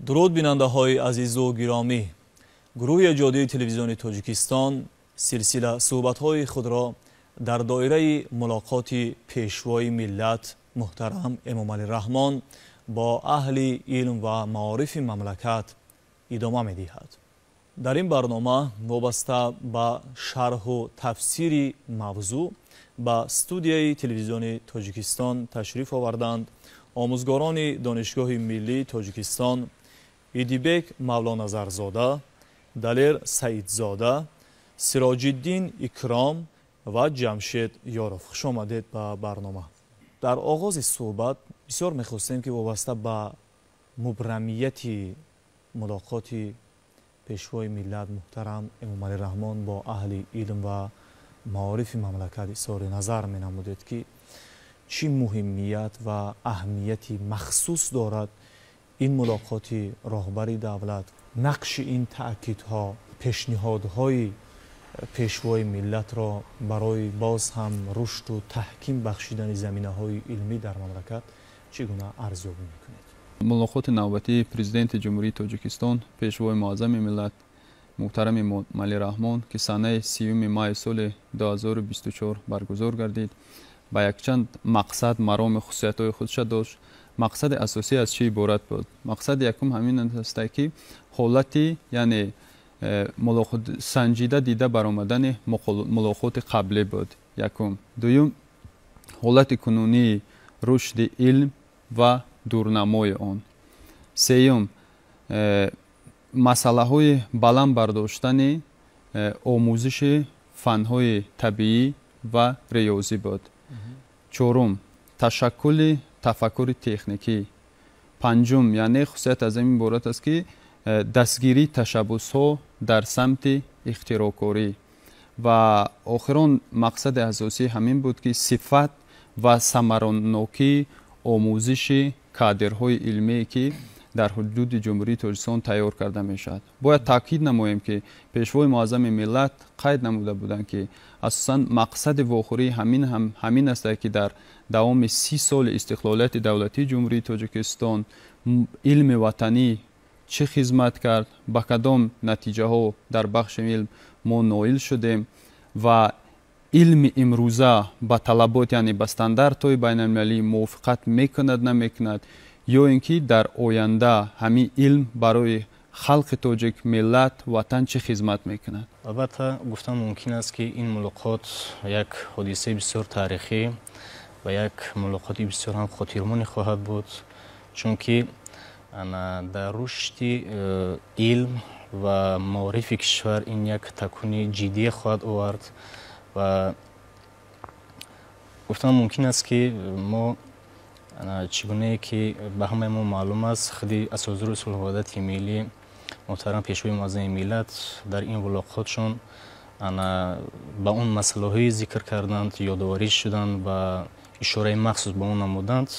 Дуруд, бинандаҳои азизу гиромӣ. Гурӯҳи эҷодии телевизиони Тоҷикистон силсила суҳбатҳои худро дар доираи мулоқоти Пешвои миллат муҳтарам Эмомалӣ Раҳмон бо аҳли илм ва маорифи мамлакат идома медиҳад. Дар ин барнома вобаста ба шарҳу тафсири мавзӯъ ба студияи телевизиони Тоҷикистон ташриф оварданд омӯзгорони Донишгоҳи миллии Тоҷикистон Идибек Мавлоназарзода, Далер Саидзода, Сироҷиддин Икром ва Ҷамшед Ёров. Хуш омадед ба барнома. Дар оғози суҳбат бисёр мехостем, ки вобаста ба мубрамияти мулоқоти Пешвои миллат муҳтарам Эмомалӣ Раҳмон бо аҳли илм ва маорифи мамлакат изҳори назар менамудед, ки чӣ муҳимият ва аҳамияти махсус дорад ин мулоқоти роҳбари давлат, нақши ин таъкидҳо, пешниҳодҳои Пешвои миллатро барои боз ҳам рушду таҳким бахшидани заминаҳои илмӣ дар мамлакат чӣ гуна арзёбӣ мекунед? Мулоқоти навбатии Президенти Ҷумҳурии Тоҷикистон, Пешвои муаззами миллат муҳтарам Эмомалӣ Раҳмон, ки санаи 30 майи соли 2024 баргузор гардид, ба якчанд мақсад, мароми, хусусиятҳои худша дошт. Мақсади асосӣ аз чӣ иборат буд? Мақсади якум ҳамин аст, ки ҳолати, яъне санҷида дида баромадани мулоқоти қаблӣ буд, якум. Дуюм, ҳолати кунунии рушди илм ва дурнамои он. Сеюм, масъалаҳои баланд бардоштани омӯзиши фанҳои табиӣ ва риёзӣ буд. Чорум, ташаккули тафаккури техникӣ. Панҷум, яъне хусусият аз ин иборат аст, ки дастгирии ташаббусҳо дар самти ихтироъкорӣ. Ва охирон, мақсади асосӣ ҳамин буд, ки сифат ва самаранокии омӯзиши кадрҳои илмие, ки дар ҳудуди Ҷумҳурии Тоҷикистон тайёр карда мешавад. Бояд таъкид намоем, ки Пешвои муаззами миллат қайд намуда буданд, ки асосан мақсади вохӯрии ҳамин ҳам ҳамин аст, ки дар давоми 30 соли истиқлолияти давлатии Ҷумҳурии Тоҷикистон илми ватанӣ чӣ хизмат кард, ба кадом натиҷаҳо дар бахши илм мо ноил шудем ва илми имрӯза ба талабот, яъне ба стандартҳои байналмилалӣ мувофиқат мекунад, намекунад, ё ин ки дар оянда ҳамин илм барои халқи тоҷик, миллат, ватан чӣ хизмат мекунад. Албатта, гуфтан мумкин аст, ки ин мулоқот як ҳодисаи бисёр таърихӣ ва як мулоқоти бисёр ҳам хотирмонӣ хоҳад буд, чунки дар рушди илм ва маорифи кишвар ин як такуни ҷиддие хоҳад овард. Ва гуфтан мумкин аст, ки мо, чӣ гунае ки ба ҳамаи мо маълум аст, худи Асосгузори сулҳу ваҳдати миллӣ муҳтарам Пешвои муаззами миллат дар ин мулоқотшон ба он масъалаҳое зикр карданд, ёдоварӣ шуданд ва ишораи махсус ба он намуданд: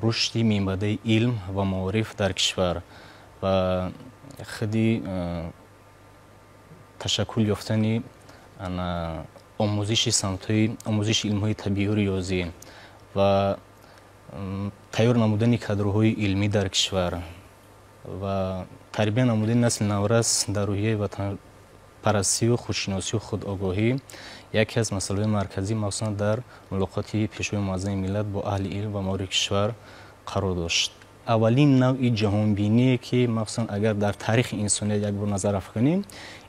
рушди минбаъдаи илм ва маориф дар кишвар ва худи ташаккул ёфтани омӯзиши самтҳои омӯзиши илмҳои табиию риёзӣ ва тайёр намудани кадрҳои илмӣ дар кишвар ва тарбия намудани насли наврас дар рӯҳияи ватанпарастию худшиносию худогоҳӣ яке аз масъалаҳои марказӣ, махсусан дар мулоқоти Пешвои муаззами миллат бо аҳли илм ва маорифи кишвар қарор дошт. Аввалин навъи ҷаҳонбиние, ки махсусан агар дар таърихи инсоният як бор назар афканем,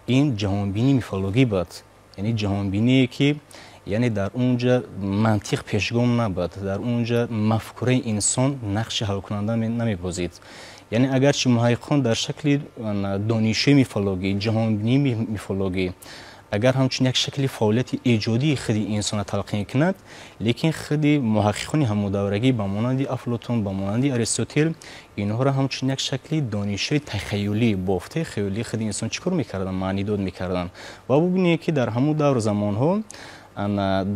ин ҷаҳонбинии мифологӣ буд, яъне ҷаҳонбиние, ки яъне дар он ҷа мантиқ пешгом набуд, дар он ҷа мафкураи инсон нақши ҳалкунанда намебозид. Яъне агарчи муҳаққиқон дар шакли донишҳои мифологӣ, ҷаҳонбинии мифологӣ, агар ҳамчун як шакли фаъолияти эҷодии худи инсона талқин кунад, лекин худи муҳаққиқони ҳамодаврагӣ ба монанди Афлотун, ба монанди Аристотел инҳоро ҳамчун як шакли донишҳои тахаюлӣ, бофтаи хаёлии худи инсон чӣ кор мекарданд? Маънидод мекарданд. Ва бубинед, ки дар ҳамон давру замонҳо,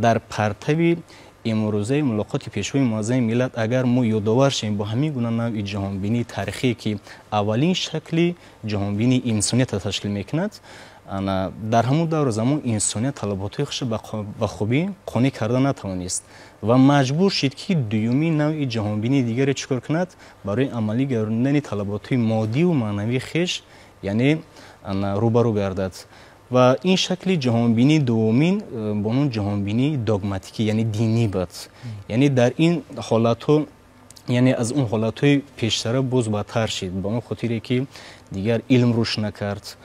дар партави имрӯзаи мулоқоти Пешвои муаззами миллат, агар мо ёдовар шавем бо ҳамин гуна навъи ҷаҳонбинии таърихие, ки аввалин шакли ҷаҳонбинии инсониятро ташкил мекунад, дар ҳамон давру замон инсоният талаботҳои худро ба хубӣ қонеъ карда натавонист. Ва маҷбур шид, ки дуюмин навъи ҷаҳонбинии дигаре чӣ кор кунад? Барои амалӣ гардондани талаботҳои моддиву маънавии хеш, яъне рӯбарӯ гардад. Ва ин шакли ҷаҳонбинии дуввумин бо ном ҷаҳонбинии догматикӣ, яъне динӣ буд. Яъне дар ин ҳолатҳо, яъне аз он ҳолатҳои пештара боз бадтар шид, ба он хотире ки дигар илм рушд накард,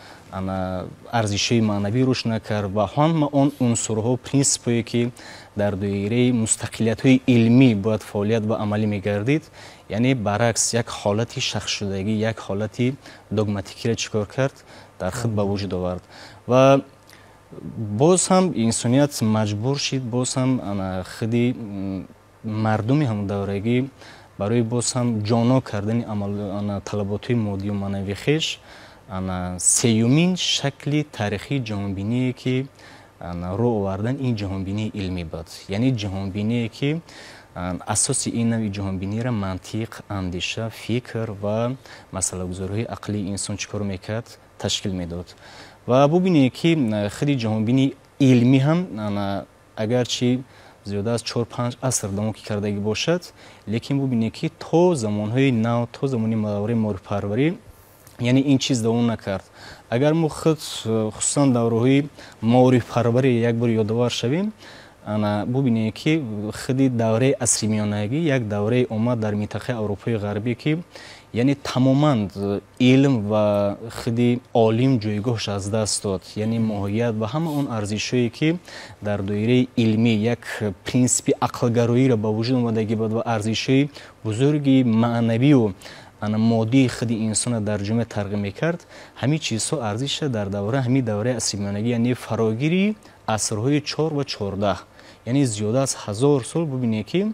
арзишҳои маънавӣ рушд накард ва ҳама он унсурҳо, принсипҳое ки дар доираи мустақилиятҳои илмӣ бояд фаъолият ва амалӣ мегардид, яъне баръакс як ҳолати шахсшудагӣ, як ҳолати догматикиро чӣ кор кард? Дар худ ба вуҷуд овард. Ва боз ҳам инсоният маҷбур шид, боз ҳам худи мардуми ҳамдаврагӣ барои боз ҳам ҷоно кардани талаботҳои моддию маънавии хеш сеюмин шакли таърихии ҷаҳонбиние ки рӯ овардан, ин ҷаҳонбинии илмӣ буд. Яъне ҷаҳонбиние ки асоси ин навъи ҷаҳонбиниро мантиқ, андеша, фикр ва масъалагузориҳои ақлии инсон чӣ кор мекард? Ташкил медод. Ва бубинед, ки худи ҷаҳонбинии илмӣ ҳам агарчи зиёда аз 4-5 аср давом ки кардагӣ бошад, лекин бубинед, ки то замонҳои нав, то замони давраи маорифпарварӣ, яъне ин чиз давом накард. Агар мо худ хусусан давраҳои маорифпарварӣ як бор ёдовар шавем, бубинед, ки худи давраи асри миёнагӣ як даврае омад дар минтақаи Аврупои Ғарбӣ, ки яъне тамоман илм ва худи олим ҷойгоҳш аз даст дод. Яъне моҳият ва ҳама он арзишҳое ки дар доираи илмӣ як принсипи ақлгароиро ба вуҷуд омадагӣ буд ва арзишҳои бузурги маънавию моддии худи инсонро дар ҷомеа тарғиб мекард, ҳамин чизҳо арзиша дар давра, ҳамин давраи асри миёнагӣ, яъне фарогири асрҳои 4 ва 14, яъне зиёда аз 1000 сол, бубинед, ки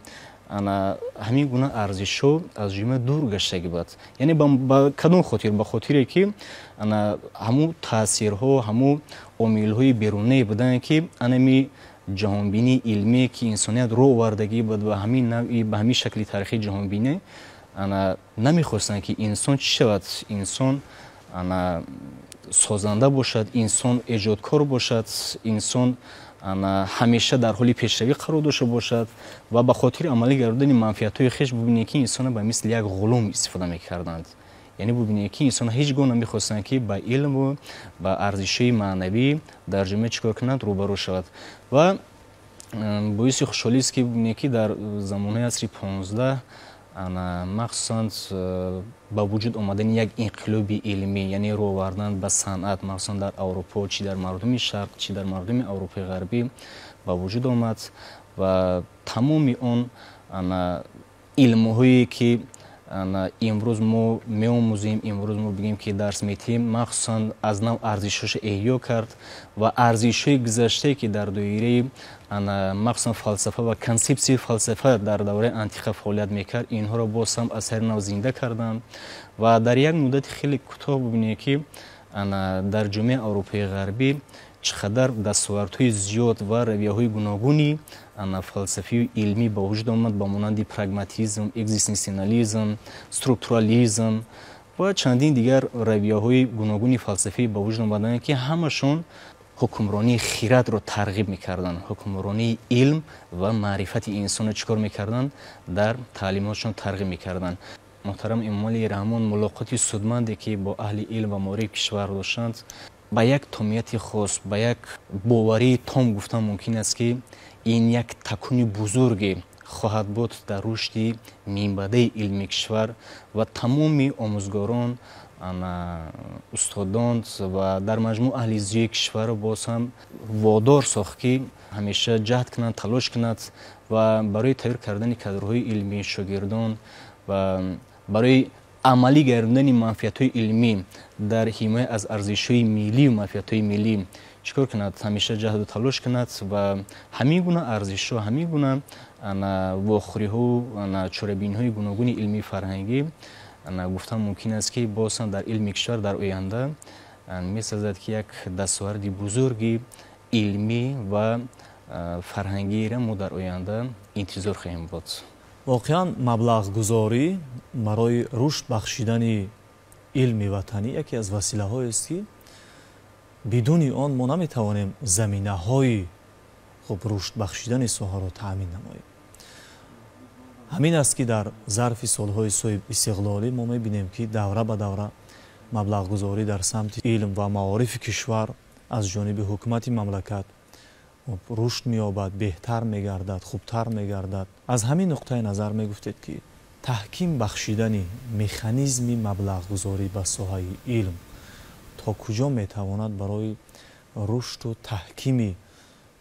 ҳамин гуна арзишҳо аз ҷомеа дур гаштагӣ буд. Яъне ба кадом хотир? Ба хотире ки ҳамун таъсирҳо, ҳамун омилҳои берунае буданд, ки анами ҷаҳонбинии илмие ки инсоният рӯ овардагӣ буд ва ҳамин навъи, ба ҳамин шакли таърихии ҷаҳонбинӣ намехостанд, ки инсон чӣ шавад? Инсон созанда бошад, инсон эҷодкор бошад, инсон ҳамеша дар ҳоли пешравӣ қарор дошта бошад. Ва ба хотири амалӣ гардидани манфиатҳои хеш, бубинед, ки инсонро ба мисли як ғулом истифода мекарданд. Яъне бубинед, ки инсон ҳеҷ гоҳ намехостанд, ки ба илму ба арзишҳои маънавӣ дар ҷомеа чӣ кор кунанд? Рӯбарӯ шавад. Ва боиси хушҳолист, ки бубинед, ки дар замонҳои асри 15, махсусан ба вуҷуд омадани як инқилоби илмӣ, яъне рӯ овардан ба санъат, махсусан дар Аврупо, чӣ дар мардуми Шарқ, чӣ дар мардуми Аврупои Ғарбӣ ба вуҷуд омад ва тамоми он илмҳое ки имрӯз мо меомӯзем, имрӯз мо бигем, ки дарс метиҳем, махсусан аз нав арзишҳоша эҳё кард ва арзишҳои гузаштае ки дар доираи махсусан фалсафа ва консепсияи фалсафа дар давраи антиқа фаъолият мекард, инҳоро боз ҳам аз сари нав зинда карданд. Ва дар як муддати хеле кӯтоҳ бубинед, ки дар ҷомеаи Аврупои Ғарбӣ чӣ қадар дастовардҳои зиёд ва равияҳои гуногуни фалсафию илмӣ ба вуҷуд омад, ба монанди прагматизм, экзистенсиализм, структурализм ва чандин дигар равияҳои гуногуни фалсафӣ ба вуҷуд омаданд, ки ҳамашон ҳукмронии хирадро тарғиб мекарданд, ҳукмронии илм ва маърифати инсонро чӣ кор мекарданд? Дар таълимотшон тарғиб мекарданд. Муҳтарам Эмомалӣ Раҳмон мулоқоти судманде ки бо аҳли илм ва маориф кишвар доштанд, ба як томияти хос, ба як боварии том гуфтан мумкин аст, ки ин як такуни бузурге хоҳад буд дар рушди минбаъдаи илми кишвар ва тамоми омӯзгорон, устодон ва дар маҷмӯъ аҳли зиёи кишварро боз ҳам водор сохт, ки ҳамеша ҷаҳд кунанд, талош кунанд ва барои тайёр кардани кадрҳои илмӣ, шогирдон ва барои амалӣ гардондани манфиатҳои илмӣ дар ҳимоя аз арзишҳои миллию манфиатҳои миллӣ чӣ кор кунад? Ҳамеша ҷаҳду талош кунад. Ва ҳамин гуна арзишҳо, ҳамин гуна вохӯриҳо, чорабиниҳои гуногуни илмии фарҳангӣ, гуфтан мумкин аст, ки боз ҳам дар илми кишвар дар оянда месазад, ки як дастоварди бузурги илмӣ ва фарҳангиро мо дар оянда интизор хоҳем буд. Воқеан, маблағгузорӣ барои рушд бахшидани илми ватанӣ яке аз василаҳоест, ки бидуни он мо наметавонем заминаҳои хуб рушд бахшидани соҳаро таъмин намоем. Ҳамин аст, ки дар зарфи солҳои соҳибистиқлолӣ мо мебинем, ки давра ба давра маблағгузорӣ дар самти илм ва маорифи кишвар аз ҷониби ҳукумати мамлакат рушд меёбад, беҳтар мегардад, хубтар мегардад. Аз ҳамин нуқтаи назар мегуфтед, ки таҳким бахшидани механизми маблағгузорӣ ба соҳаи илм то куҷо метавонад барои рушду таҳкими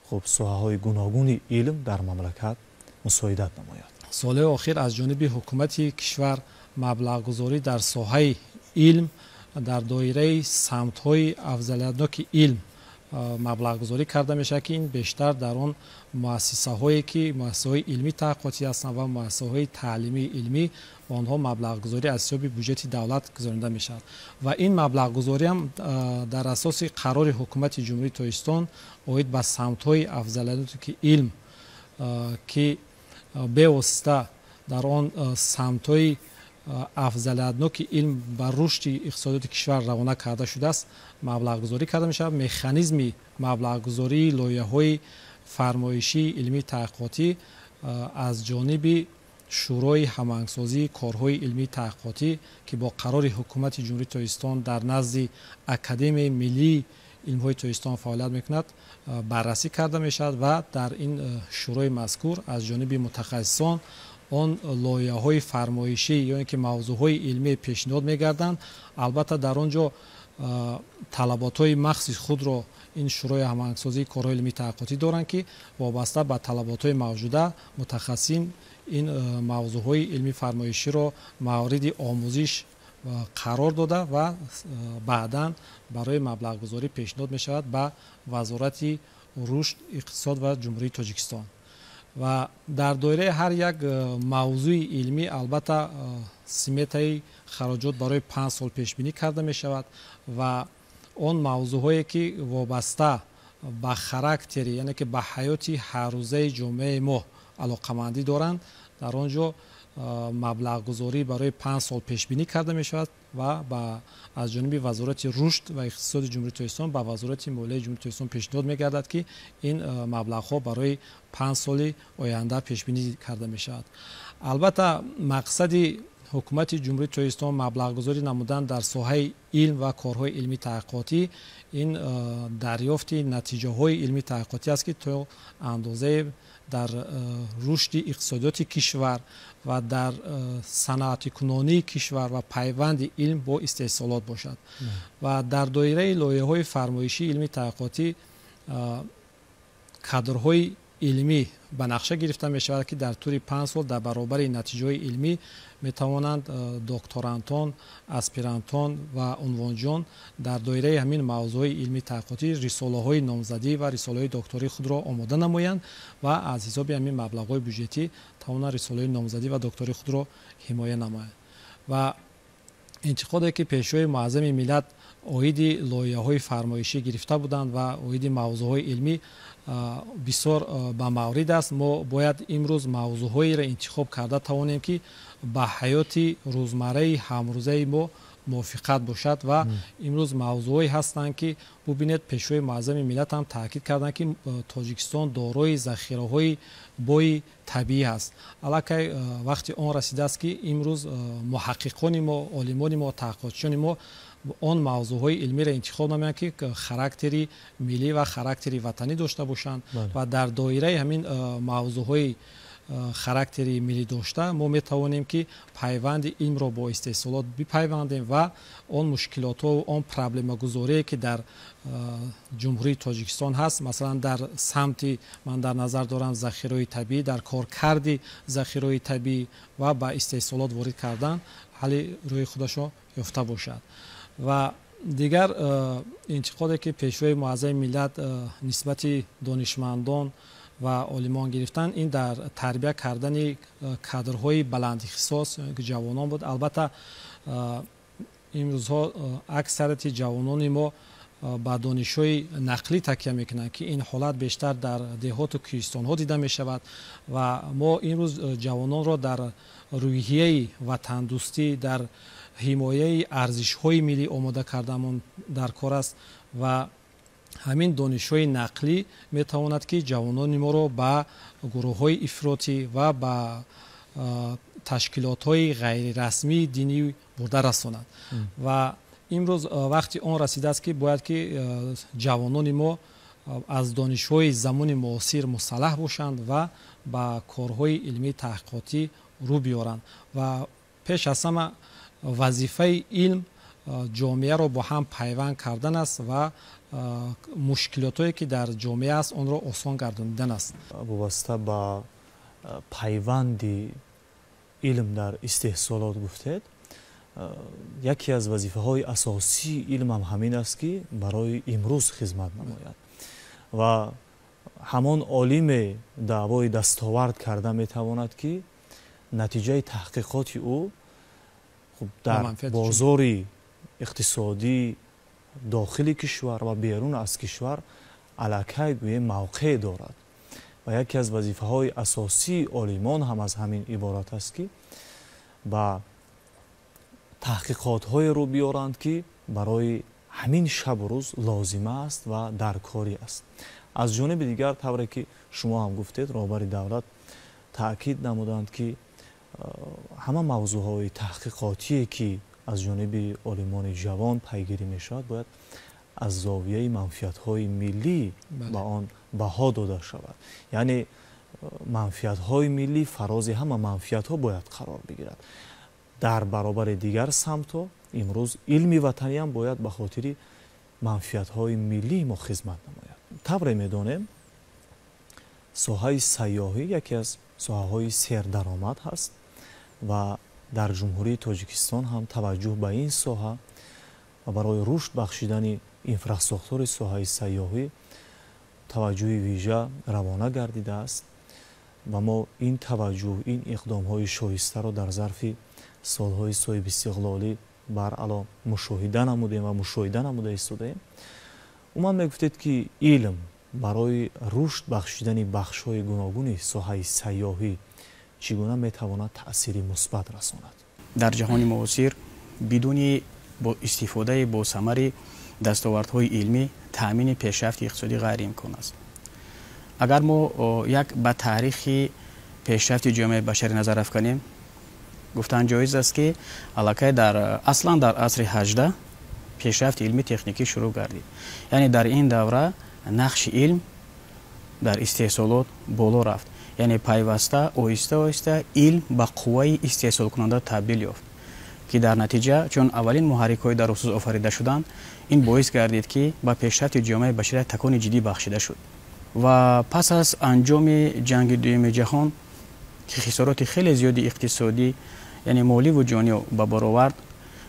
хуб соҳаҳои гуногуни илм дар мамлакат мусоидат намояд? Солҳои охир аз ҷониби ҳукумати кишвар маблағгузорӣ дар соҳаи илм дар доираи самтҳои афзалиятноки илм маблағгузорӣ карда мешавад, ки ин бештар дар он муассисаҳое, ки муассисаҳои илмӣ таҳқиқотӣ ҳастанд ва муассисаҳои таълимии илмӣ, онҳо маблағгузорӣ аз ҳисоби буҷети давлат гузаронида мешавад. Ва ин маблағгузориам дар асоси қарори ҳукумати Ҷумҳурии Тоҷикистон оид ба самтҳои афзалиятноки илм, ки бевосита дар он самтҳои афзалиятноки илм ба рушди иқтисодиёти кишвар равона карда шудааст, маблағгузорӣ карда мешавад. Механизми маблағгузории лоиҳаҳои фармоишии илмии таҳқиқотӣ аз ҷониби Шӯрои ҳамоҳангсозии корҳои илмии таҳқиқотӣ, ки бо қарори ҳукумати Ҷумҳурии Тоҷикистон дар назди Академияи миллии илмҳои Тоҷикистон фаъолият мекунад, баррасӣ карда мешавад ва дар ин шӯрои мазкур аз ҷониби мутахассисон он лоиҳаҳои фармоишӣ ё ин ки мавзӯъҳои илмӣ пешниҳод мегарданд. Албатта, дар он ҷо талаботҳои махсуси худро ин Шӯрои ҳамоҳангсозии корҳои илмии таҳқиқотӣ доранд, ки вобаста ба талаботҳои мавҷуда мутахассисин ин мавзӯъҳои илмии фармоиширо мавриди омӯзиш қарор дода ва баъдан барои маблағгузорӣ пешниҳод мешавад ба Вазорати рушд, иқтисод ва Ҷумҳурии Тоҷикистон. Ва дар доираи ҳар як мавзӯи илмӣ, албатта, сметаи хароҷот барои 5 сол пешбинӣ карда мешавад ва он мавзӯъҳое, ки вобаста ба характери, яъне ки ба ҳаёти ҳаррӯзаи ҷомеаи мо алоқамандӣ доранд, дар он ҷо маблағгузорӣ барои 5 сол пешбинӣ карда мешавад ва аз ҷониби Вазорати рушд ва иқтисоди Ҷумҳурии Тоҷикистон ба Вазорати молияи Ҷумҳурии Тоҷикистон пешниҳод мегардад, ки ин маблағҳо барои 5 соли оянда пешбинӣ карда мешавад. Албатта, мақсади ҳукумати Ҷумҳурии Тоҷикистон маблағгузорӣ намудан дар соҳаи илм ва корҳои илмии таҳқиқотӣ ин дарёфти натиҷаҳои илмии таҳқиқотӣ аст, ки то андозае дар рушди иқтисодиёти кишвар ва дар саноатикунонии кишвар ва пайванди илм бо истеҳсолот бошад. Ва дар доираи лоиҳаҳои фармоишии илмии таҳқиқотӣ кадрҳои илмӣ ба нақша гирифта мешавад, ки дар тӯли 5 сол дар баробари натиҷаҳои илмӣ метавонанд докторантон, аспирантон ва унвонҷӯён дар доираи ҳамин мавзӯъҳои илмии таҳқиқотӣ рисолаҳои номзадӣ ва рисолаҳои доктории худро омода намоянд ва аз ҳисоби ҳамин маблағҳои буҷетӣ тавонанд рисолаҳои номзадӣ ва доктории худро ҳимоя намоянд. Ва интиқоде, ки Пешвои муаззами миллат оиди лоиҳаҳои фармоишӣ гирифта буданд ва оиди мавзӯъҳои илмӣ, бисёр ба маврид аст. Мо бояд имрӯз мавзӯъҳоеро интихоб карда тавонем, ки ба ҳаёти рӯзмарраи ҳамрӯзаи мо мувофиқат бошад. Ва имрӯз мавзӯъҳое ҳастанд, ки бубинед, Пешвои муаззами миллат ҳам таъкид карданд, ки Тоҷикистон дорои захираҳои бои табиӣ аст. Аллакай вақти он расидааст, ки имрӯз муҳаққиқони мо, олимони мо, таҳқиқотчиёни мо он мавзӯъҳои илмиро интихоб намоянд, ки характери миллӣ ва характери ватанӣ дошта бошанд. Ва дар доираи ҳамин мавзӯъҳои характери миллӣ дошта мо метавонем, ки пайванди илмро бо истеҳсолот бипайвандем ва он мушкилотҳо, он проблемагузорие, ки дар Ҷумҳурии Тоҷикистон ҳаст, масалан, дар самти, ман дар назар дорам, захираҳои табиӣ, дар коркарди захираҳои табиӣ ва ба истеҳсолот ворид кардан, ҳалли рӯи худашро ёфта бошад. Ва дигар интиқоде, ки Пешвои муаззами миллат нисбати донишмандон ва олимон гирифтанд, ин дар тарбия кардани кадрҳои баландихтисос, ҷавонон буд. Албатта, имрӯзҳо аксарияти ҷавонони мо ба донишҳои нақлӣ такя мекунанд, ки ин ҳолат бештар дар деҳоту кӯҳистонҳо дида мешавад. Ва мо имрӯз ҷавононро дар рӯҳияи ватандӯстӣ, дар ҳимояи арзишҳои миллӣ омода кардамон дар кор аст. Ва ҳамин донишҳои нақлӣ метавонад, ки ҷавонони моро ба гурӯҳҳои ифротӣ ва ба ташкилотҳои ғайрирасмии динӣ бурда расонанд. Ва имрӯз вақти он расидааст, ки бояд ки ҷавонони мо аз донишҳои замони муосир мусаллаҳ бошанд ва ба корҳои илмии таҳқиқотӣ рӯ биёранд. Ва пеш аз ҳама вазифаи илм ҷомеаро бо ҳам пайванд кардан аст ва мушкилотҳое ки дар ҷомеа аст, онро осон гардонидан аст. Вобаста ба пайванди илм дар истеҳсолот гуфтед, яке аз вазифаҳои асосии илмам ҳамин аст, ки барои имрӯз хизмат намояд ва ҳамон олиме даъвои дастовард карда метавонад, ки натиҷаи таҳқиқоти ӯ дар бозори иқтисодӣ дохили кишвар ва берун аз кишвар аллакай гӯем мавқеъ дорад. Ва яке аз вазифаҳои асосии олимон ҳам аз ҳамин иборат аст, ки ба таҳқиқотҳое рӯ биёранд, ки барои ҳамин шабу рӯз лозима аст ва даркорӣ аст. Аз ҷониби дигар, тавре ки шумо ҳам гуфтед, роҳбари давлат таъкид намуданд, ки ҳама мавзӯъҳои таҳқиқотие, ки аз ҷониби олимони ҷавон пайгирӣ мешавад, бояд аз зовияи манфиатҳои миллӣ ба он баҳо дода шавад. Яъне манфиатҳои миллӣ фарози ҳама манфиатҳо бояд қарор бигирад. Дар баробари дигар самтҳо имрӯз илми ватаниам бояд ба хотири манфиатҳои миллии мо хизмат намояд. Тавре медонем, соҳаи сайёҳӣ яке аз соҳаҳои сердаромад ҳаст ва дар Ҷумҳурии Тоҷикистон ҳам таваҷҷӯҳ ба ин соҳа ва барои рушд бахшидани инфрасохтори соҳаи сайёҳӣ таваҷҷӯҳи вижа равона гардидааст ва мо ин таваҷҷӯҳ, ин иқдомҳои шоистаро дар зарфи солҳои соҳибистиқлолӣ баръало мушоҳида намудем ва мушоҳида намуда истодаем. Умуман мегуфтед, ки илм барои рушд бахшидани бахшҳои гуногуни соҳаи сайёҳӣ чӣ гуна метавонад таъсири мусбат расонад? Дар ҷаҳони муосир бидуни истифодаи босамари дастовардҳои илмӣ таъмини пешрафти иқтисодӣ ғайриимкон аст. Агар мо як ба таърихи пешрафти ҷомеаи башарӣ назар афканем, гуфтан ҷоиз аст, ки аллакай аслан дар асри 18 пешрафти илми техникӣ шурӯъ гардид. Яъне дар ин давра нақши илм дар истеҳсолот боло рафт. Яъне пайваста оҳиста оҳиста илм ба қувваи истеҳсолкунанда табдил ёфт, ки дар натиҷа чун аввалин муҳаррикҳои дар хусус офарида шуданд, ин боис гардид, ки ба пешрафти ҷомеаи башарият такони ҷиддӣ бахшида шуд. Ва пас аз анҷоми ҷанги дуюми ҷаҳон, ки хисороти хеле зиёди иқтисодӣ, яъне моливу ҷонӣ ба бор овард,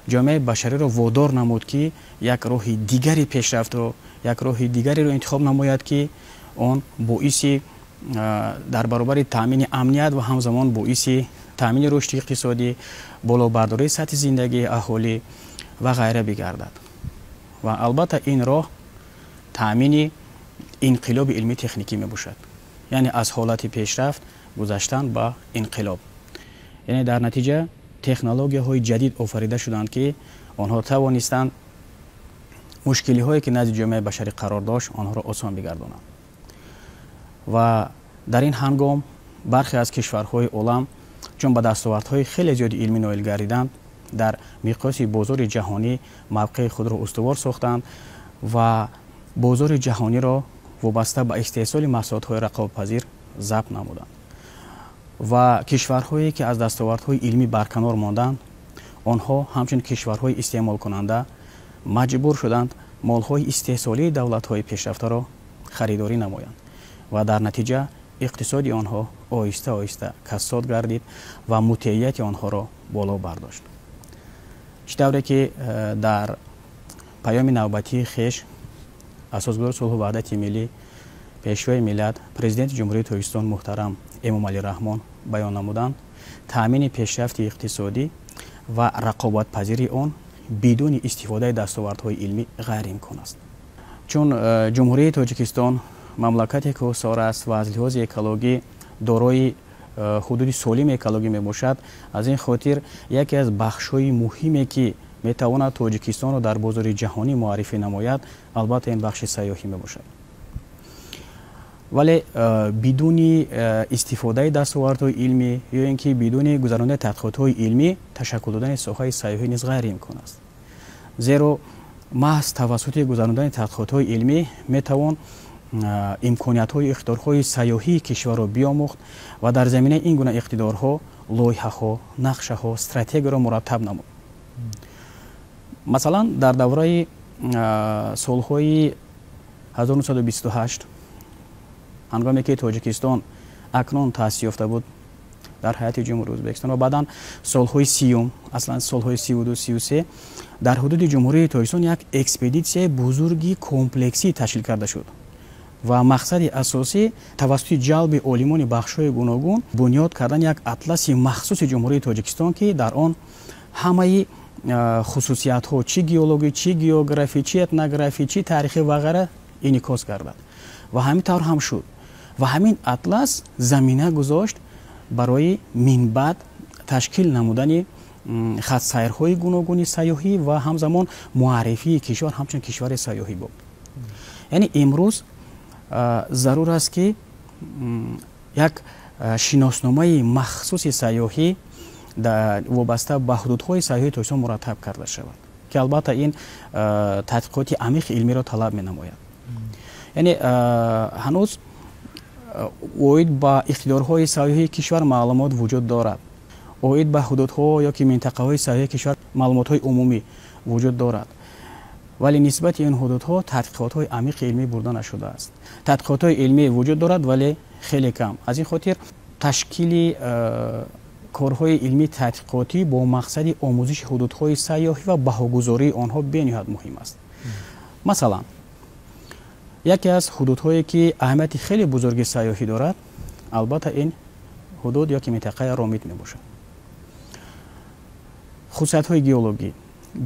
ҷомеаи башариро водор намуд, ки як роҳи дигари пешрафтро, як роҳи дигареро интихоб намояд, ки он боиси дар баробари таъмини амният ва ҳамзамон боиси таъмини рушди иқтисодӣ, болобардории сатҳи зиндагии аҳолӣ ва ғайра бигардад. Ва албатта ин роҳ таъмини инқилоби илмии техникӣ мебошад, яъне аз ҳолати пешрафт гузаштан ба инқилоб. Яъне дар натиҷа технологияҳои ҷадид офарида шуданд, ки онҳо тавонистанд мушкилиҳое, ки назди ҷомеаи башарӣ қарор дошт, онҳоро осон бигардонанд. Ва дар ин ҳангом бархе аз кишварҳои олам, чун ба дастовардҳои хеле зиёди илмӣ ноил гардиданд, дар миқёси бозори ҷаҳонӣ мавқеи худро устувор сохтанд ва бозори ҷаҳониро вобаста ба истеҳсоли маҳсулотҳои рақобатпазир забт намуданд. Ва кишварҳое, ки аз дастовардҳои илмӣ барканор монданд, онҳо ҳамчун кишварҳои истеъмолкунанда маҷбур шуданд молҳои истеҳсолии давлатҳои пешрафтаро харидорӣ намоянд ва дар натиҷа иқтисоди онҳо оҳиста оҳиста кассод гардид ва мутеияти онҳоро боло бардошт. Чӣ тавре ки дар паёми навбатии хеш асосгузори сулҳу ваҳдати миллӣ, пешвои миллат, президенти Ҷумҳурии Тоҷикистон муҳтарам Эмомалӣ Раҳмон баён намуданд, таъмини пешрафти иқтисодӣ ва рақобатпазирии он бидуни истифодаи дастовардҳои илмӣ ғайриимкон аст. Чун Ҷумҳурии Тоҷикистон мамлакате кӯҳсор аст ва аз лиҳози экологӣ дорои ҳудуди солими экологӣ мебошад, аз ин хотир яке аз бахшҳои муҳиме, ки метавонад Тоҷикистонро дар бозори ҷаҳонӣ муаррифӣ намояд, албатта ин бахши сайёҳӣ мебошад. Вале бидуни истифодаи дастовардҳои илмӣ ё ин ки бидуни гузарондани тадқиқотҳои илмӣ ташаккул додани соҳаи сайёҳӣ низ ғайриимкон аст. Зеро маҳз тавассути гузарондани тадқиқотҳои илмӣ метавон имкониятҳои иқтидорҳои сайёҳии кишварро биомӯхт ва дар заминаи ин гуна иқтидорҳо лоиҳаҳо, нақшаҳо, стратегияро мураттаб намуд. Масалан, дар давраи солҳои 1928, ҳангоме ки Тоҷикистон акнун таъсис ёфта буд дар ҳайати Ҷумҳурии Ӯзбекистон ва баъдан солҳои 30, аслан солҳои 32, 33 дар ҳудуди Ҷумҳурии Тоҷикистон як экспедитсияи бузурги комплексӣ ташкил карда шуд ва мақсади асосӣ тавассути ҷалби олимони бахшҳои гуногун бунёд кардан як атласи махсуси Ҷумҳурии Тоҷикистон, ки дар он ҳамаи хусусиятҳо, чӣ геологӣ, чӣ географӣ, чӣ этнографӣ, чӣ таърихӣ ва ғайра инъикос гардад. Ва ҳамин тавр ҳам шуд. Ва ҳамин атлас замина гузошт барои минбаъд ташкил намудани хатсайрҳои гуногуни сайёҳӣ ва ҳамзамон муаррифии кишвар ҳамчун кишвари сайёҳӣ буд. Яъне имрӯз зарур аст, ки як шиносномаи махсуси сайёҳӣ вобаста ба ҳудудҳои сайёҳии Тоҷикистон мураттаб карда шавад, ки албатта ин тадқиқоти амиқи илмиро талаб менамояд. Яъне ҳанӯз оид ба иқтидорҳои сайёҳии кишвар маълумот вуҷуд дорад, оид ба ҳудудҳо ё ки минтақаҳои сайёҳии кишвар маълумотҳои умумӣ вуҷуд дорад, вале нисбати ин ҳудудҳо тадқиқотҳои амиқи илмӣ бурда нашудааст. Тадқиқотҳои илмӣ вуҷуд дорад, вале хеле кам. Аз ин хотир ташкили корҳои илмии тадқиқотӣ бо мақсади омӯзиши ҳудудҳои сайёҳӣ ва баҳогузории онҳо бениҳоят муҳим аст. Масалан, яке аз ҳудудҳое ки аҳамияти хеле бузурги сайёҳӣ дорад, албатта ин ҳудуд ё ки минтақаи Ромит мебошад. Хусусиятҳои геологӣ,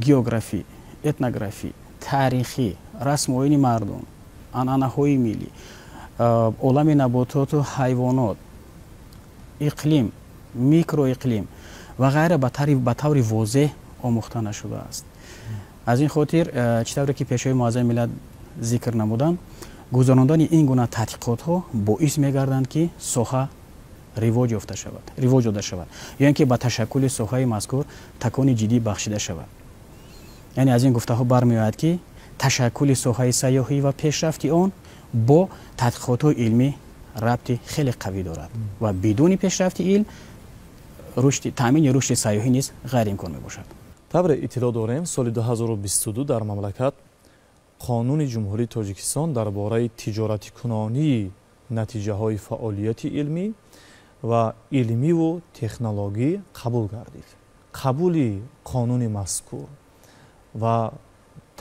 географӣ, этнографӣ, таърихӣ, расму оини мардум, анъанаҳои миллӣ, олами набототу ҳайвонот, иқлим, микроиқлим ва ғайра ба таври возеҳ омӯхта нашудааст. Аз ин хотир, чӣ тавре ки Пешвои Муаззами миллат зикр намуданд, гузарондани ин гуна тадқиқотҳо боис мегарданд, ки соҳа ривоҷ ёфта шавад, ривоҷ дода шавад, ё ин ки ба ташаккули соҳаи мазкур такони ҷиддӣ бахшида шавад. Яъне аз ин гуфтаҳо бармеояд, ки ташаккули соҳаи сайёҳӣ ва пешрафти он бо тадқиқотҳои илмӣ рабти хеле қавӣ дорад ва бидуни пешрафти илм таъмини рушди сайёҳӣ низ ғайриимкон мебошад. Тавре иттилоъ дорем, соли 2022 дар мамлакат Қонуни Ҷумҳурии Тоҷикистон дар бораи тиҷоратикунонии натиҷаҳои фаъолияти илмӣ ва илмиву технологӣ қабул гардид. Қабули қонуни мазкур ва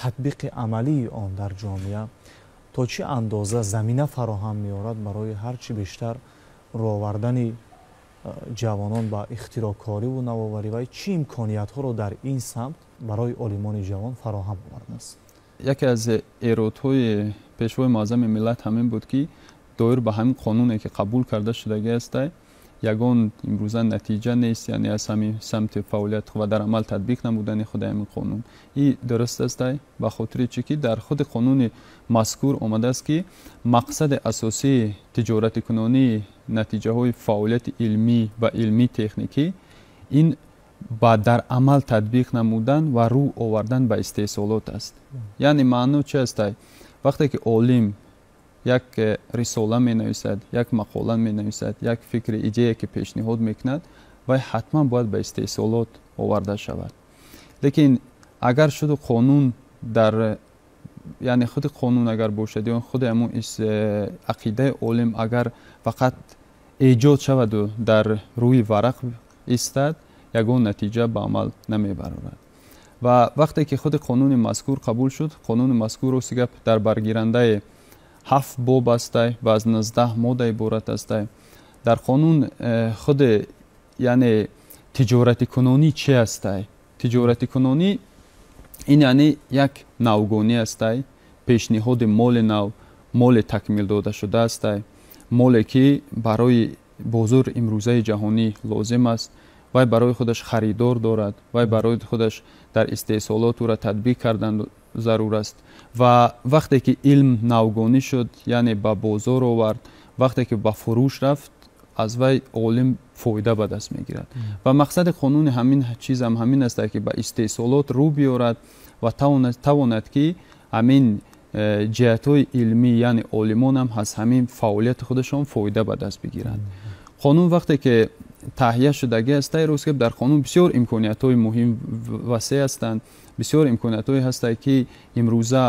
татбиқи амалии он дар ҷомеа то чӣ андоза замина фароҳам меорад барои ҳар чӣ бештар рӯовардани ҷавонон ба ихтироъкориву навоварӣ ва чӣ имкониятҳоро дар ин самт барои олимони ҷавон фароҳам овардааст? Яке аз эродҳои Пешвои Муаззами миллат ҳамин буд, ки доир ба ҳамин қонуне ки қабул карда шудагӣ астай, ягон имрӯза натиҷа нест, яъне аз ҳамин самти фаъолият ва дар амал татбиқ намудани худи ҳамин қонун. И дуруст астай, ба хотири чӣ ки дар худи қонуни мазкур омадааст, ки мақсади асосии тиҷоратикунонии натиҷаҳои фаъолияти илмӣ ва илмӣ техникӣ ин ба дар амал татбиқ намудан ва рӯ овардан ба истеҳсолот аст. Яъне маъно чи астай? Вақте ки олим як рисола менависад, як мақола менависад, як фикри идея ки пешниҳод мекунад, вай ҳатман бояд ба истеҳсолот оварда шавад. Лекин агар шуду қонун дар, яъне худи қонун агар бошад ё худи ҳамун ақидаи олим агар фақат эҷод шаваду дар рӯи варақ истад, ягон натиҷа ба амал намебарорад. Ва вақте ки худи қонуни мазкур қабул шуд, қонуни мазкур, рости гап, дар баргирандаи 7 боб астай ва аз 19 модда иборат астай. Дар қонун худи, яъне тиҷоратикунонӣ чи астай? Тиҷоратикунонӣ ин яъне як навгонӣ астай, пешниҳоди моли нав, моли такмил дода шуда астай, моле ки барои бозори имрӯзаи ҷаҳонӣ лозим аст. Вай барои худаш харидор дорад, вай барои худаш дар истеҳсолот ӯра татбиқ кардан зарур аст. Ва вақте ки илм навгонӣ шуд, яъне ба бозор овард. Вақте ки ба фурӯш рафт, аз вай олим фоида ба даст мегирад. Ва мақсади қонуни ҳамин чизам ҳамин аст, ки ба истеҳсолот рӯ биёрад ва тавонад, ки ҳамин ҷиҳатҳои илмӣ, яъне олимонам аз ҳамин фаъолияти худашон фоида ба даст бигиранд. Қонун вақте ки таҳия шудагӣ аст, рост ки дар қонун бисёр имкониятҳои муҳим васеъ ҳастанд, бисёр имкониятҳое ҳастанд, ки имрӯза,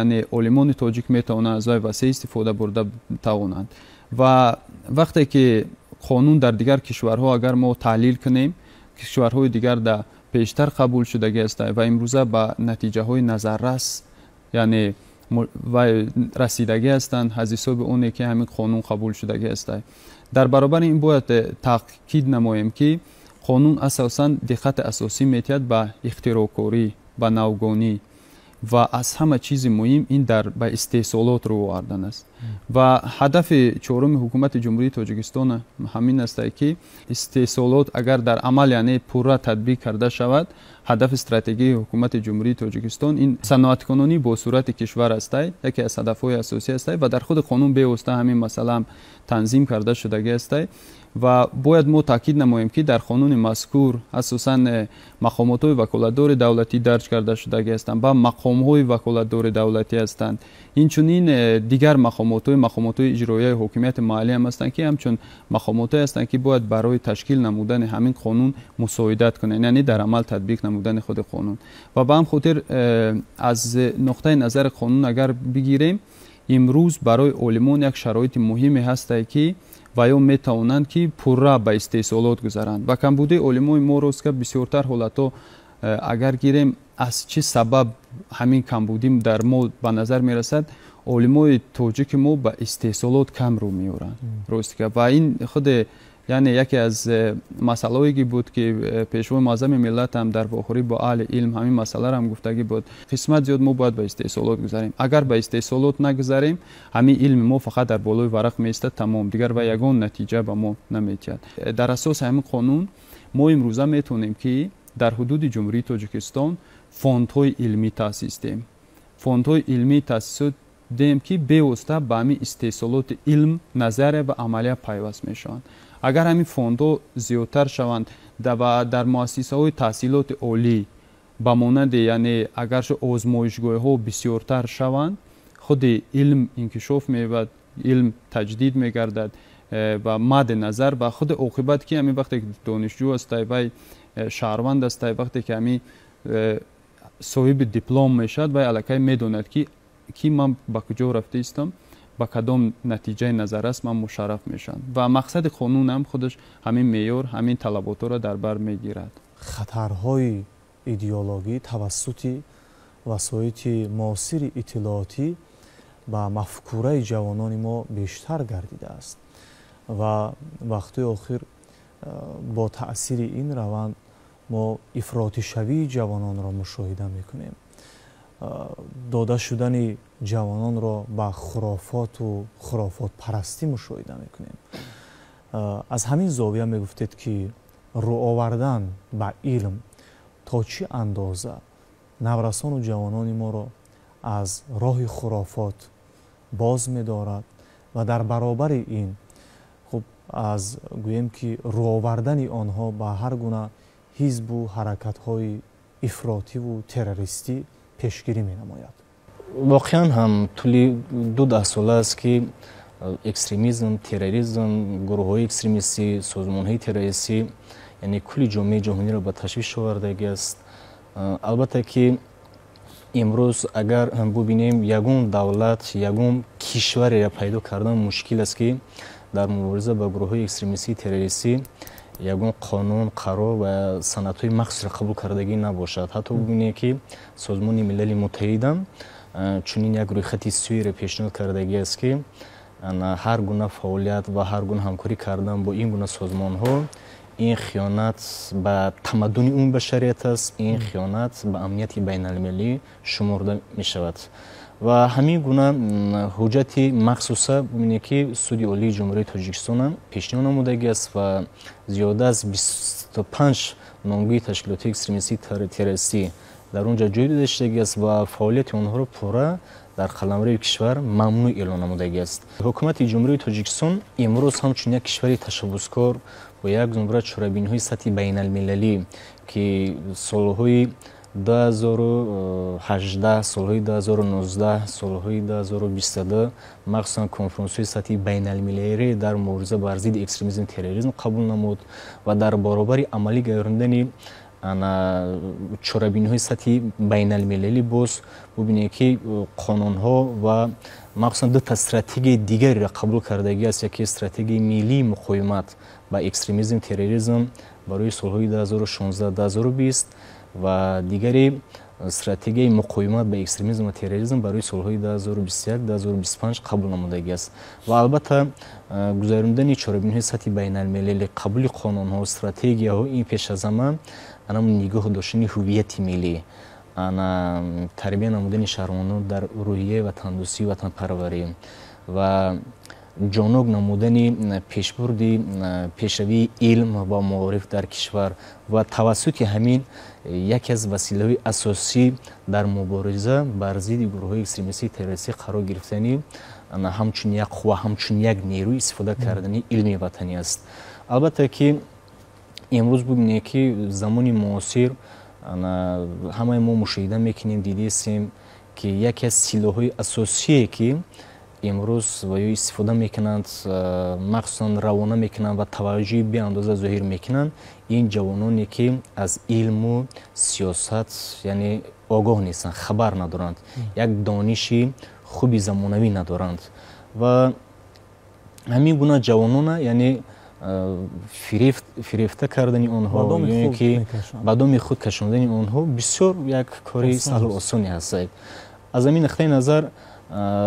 яъне олимони тоҷик метавонанд аз вай васеъ истифода бурда тавонанд. Ва вақте ки қонун дар дигар кишварҳо агар мо таҳлил кунем, кишварҳои дигар дар пештар қабул шудагӣ аст ва имрӯза ба натиҷаҳои назаррас, яъне вай расидагӣ ҳастанд аз ҳисоби оне, ки ҳамин қонун қабул шудагӣ аст. Дар баробари ин бояд таъкид намоем, ки қонун асосан диққати асосӣ метиҳад ба ихтироъкорӣ, ба навгонӣ ва аз ҳама чизи муҳим ин дар ба истеҳсолот рӯ овардан аст. Ва ҳадафи чоруми ҳукумати Ҷумҳурии Тоҷикистон ҳамин аст, ки истеҳсолот агар дар амал, яъне пурра татбиқ карда шавад, ҳадафи стратегии ҳукумати Ҷумҳурии Тоҷикистон ин саноаткунонӣ бо суръати кишвар аст, яке аз ҳадафҳои асосӣ аст ва дар худи қонун бевосита ҳамин масъала ҳам танзим карда шудагӣ аст. Ва бояд мо таъкид намоем, ки дар қонуни мазкур асосан мақомотҳои ваколатдори давлатӣ дарҷ карда шудагӣ ҳастанд ва мақомҳои ваколатдори давлатӣ ҳастанд. Инчунин дигар мақомотҳои иҷроияи ҳокимияти маҳаллӣ ҳам ҳастанд, ки ҳамчун мақомотҳое ҳастанд, ки бояд барои ташкил намудани ҳамин қонун мусоидат кунанд, яъне дар амал татбиқ намудани худи қонун. Ва ба ҳам хотир аз нуқтаи назари қонун агар бигирем, имрӯз барои олимон як шароити муҳиме ҳастае, ки ва ё метавонанд, ки пурра ба истеҳсолот гузаранд. Ва камбудии олимои мо, рост ка, бисёртар ҳолатҳо агар гирем, аз чӣ сабаб ҳамин камбудӣ дар мо ба назар мерасад? Олимои тоҷики мо ба истеҳсолот кам рӯ меоранд, рост ка. Ва ин худе, яъне яке аз масъалаҳое ки буд, ки Пешвои муаззами миллат ҳам дар вохӯрӣ бо аҳли илм ҳамин масъаларо ҳам гуфтагӣ буд: қисмат зиёд мо бояд ба истеҳсолот гузарем. Агар ба истеҳсолот нагузарем, ҳамин илми мо фақат дар болои варақ меистад, тамом, дигар ва ягон натиҷа ба мо наметиҳад. Дар асоси ҳамин қонун мо имрӯза метавонем, ки дар ҳудуди Ҷумҳурии Тоҷикистон фондҳои илмӣ таъсис диҳем, фондҳои илмӣ таъсис диҳем, ки бевосита ба ҳамин истеҳсолоти илм, назария ва амалия пайваст мешаванд. Агар ҳамин фондҳо зиёдтар шаванд ва дар муассисаҳои таҳсилоти олӣ ба монанди, яъне агарчи озмоишгоҳҳо бисёртар шаванд, худи илм инкишоф меёбад, илм таҷдид мегардад ва мадди назар ва худи оқибат, ки ҳамин вақте ки донишҷӯ астай, вай шаҳрванд астай, вақте ки ҳамин соҳиби диплом мешавад, вай аллакай медонад, ки ман ба куҷо рафта истам, ба кадом натиҷаи назаррас ман мушарраф мешавам. Ва мақсади қонунам худаш ҳамин меъёр, ҳамин талаботҳоро дар бар мегирад. Хатарҳои идеологӣ тавассути васоити муосири иттилоотӣ ба мафкураи ҷавонони мо бештар гардидааст ва вақтҳои охир бо таъсири ин раванд мо ифротишавии ҷавононро мушоҳида мекунем, дода шудани ҷавононро ба хурофоту хурофотпарастӣ мушоҳида мекунем. Аз ҳамин зовия мегуфтед, ки рӯ овардан ба илм то чӣ андоза наврасону ҷавонони моро аз роҳи хурофот боз медорад ва дар баробари ин, хуб, аз гӯем, ки рӯ овардани онҳо ба ҳар гуна ҳизбу ҳаракатҳои ифротиву террористӣ пешгирӣ менамояд? Воқеан ҳам, тӯли 2 даҳсола аст, ки экстремизм, терроризм, гурӯҳҳои экстремистӣ, созмонҳои террористӣ, яъне кулли ҷомеаи ҷаҳониро ба ташвиш овардагӣ аст. Албатта ки имрӯз агар бубинем, ягон давлат, ягон кишвареро пайдо кардан мушкил аст, ки дар мубориза ба гурӯҳҳои экстремистии террористӣ ягон қонун, қарор ва санадҳои махсусро қабул кардагӣ набошад. Ҳатто бубинем, ки Созмони Милали Муттаҳидам чунин як рӯйхати сӯиро пешниҳод кардагӣ аст, ки ҳар гуна фаъолият ва ҳар гуна ҳамкорӣ кардан бо ин гуна созмонҳо ин хиёнат ба тамаддуни умуми башарият аст, ин хиёнат ба амнияти байналмилалӣ шуморда мешавад. Ва ҳамин гуна ҳуҷҷати махсуса бубинед, ки Суди Олии Ҷумҳурии Тоҷикистонам пешниҳод намудагӣ аст ва зиёда аз 25 номгӯи ташкилотҳои экстремистии террористӣ Дар он ҷо ҷой дода шудагӣ аст ва фаъолияти онҳоро пурра дар қаламрави кишвар мамнӯъ эълон намудагӣ аст. Ҳукумати Ҷумҳурии Тоҷикистон имрӯз ҳамчун як кишвари ташаббускор бо як зумра чорабиниҳои сатҳи байналмилалӣ, ки солҳои 2018, солҳои 2019, солҳои 2022 махсусан конфронсҳои сатҳи байналмилалӣ дар мубориза бар зидди экстремизм терроризм қабул намуд ва дар баробари амалӣ гардондани чорабиниҳои сатҳи байналмилалӣ боз бубинед, ки қонунҳо ва махсусан дута стратегияи дигареро қабул кардагӣ аст. Яке стратегияи миллии муқовимат ба экстремизм терроризм барои солҳои 2016-2020 ва дигаре стратегияи муқовимат ба экстремизм ва терроризм барои солҳои 2021-2025 қабул намудагӣ аст. Ва албатта гузарондани чорабиниҳои сатҳи байналмилалӣ, қабули қонунҳо, стратегияҳо ин пеш аз ҳама анам нигоҳ доштани ҳуввияти миллӣ, ана тарбия намудани шаҳрвандон дар рӯҳияи ватандӯстӣ, ватанпарварӣ ва ҷонок намудани пешбурди пешравии илм ва маориф дар кишвар ва тавассути ҳамин яке аз василаҳои асосӣ дар мубориза бар зидди гурӯҳҳои экстремистии террористӣ қарор гирифтани ҳамчун як қувва, ҳамчун як нерӯ истифода кардани илми ватанӣ аст. Албатта ки имрӯз бубинед, ки замони муосир ҳамаи мо мушоҳида мекунем, дидистем, ки яке аз силоҳҳои асосие, ки имрӯз ва ё истифода мекунанд, махсусан равона мекунанд ва таваҷҷӯҳи беандоза зоҳир мекунанд, ин ҷавононе, ки аз илму сиёсат яъне огоҳ нестанд, хабар надоранд, як дониши хуби замонавӣ надоранд ва ҳамин гуна ҷавонона яъне фирефта кардани онҳо ё ки ба доми худ кашондани онҳо бисёр як кори саҳлу осоне ҳаст. Аз ҳамин нуқтаи назар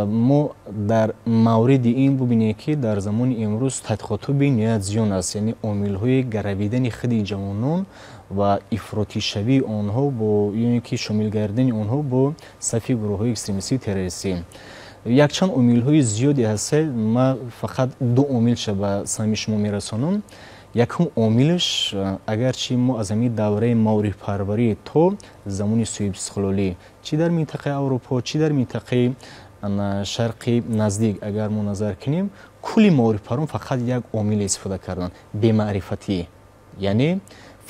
мо дар мавриди ин бубинем, ки дар замони имрӯз тадқиқотҳо бениҳоят зиён аст, яъне омилҳои гаравидани худи ҷавонон ва ифротишавии онҳо бо ё ки шомил гардидани онҳо бо сафи гурӯҳҳои экстремистию террористӣ. Якчанд омилҳои зиёде ҳастанд, ман фақат ду омилша ба самъи шумо мерасонам. Якум омилаш, агарчи мо аз ҳамин давраи маорифпарварӣ то замони соҳибистиқлолӣ, чӣ дар минтақаи Аврупо, чӣ дар минтақаи Шарқи Наздик агар мо назар кунем, кулли маорифпарварон фақат як омиле истифода карданд: бемаърифатӣ, яъне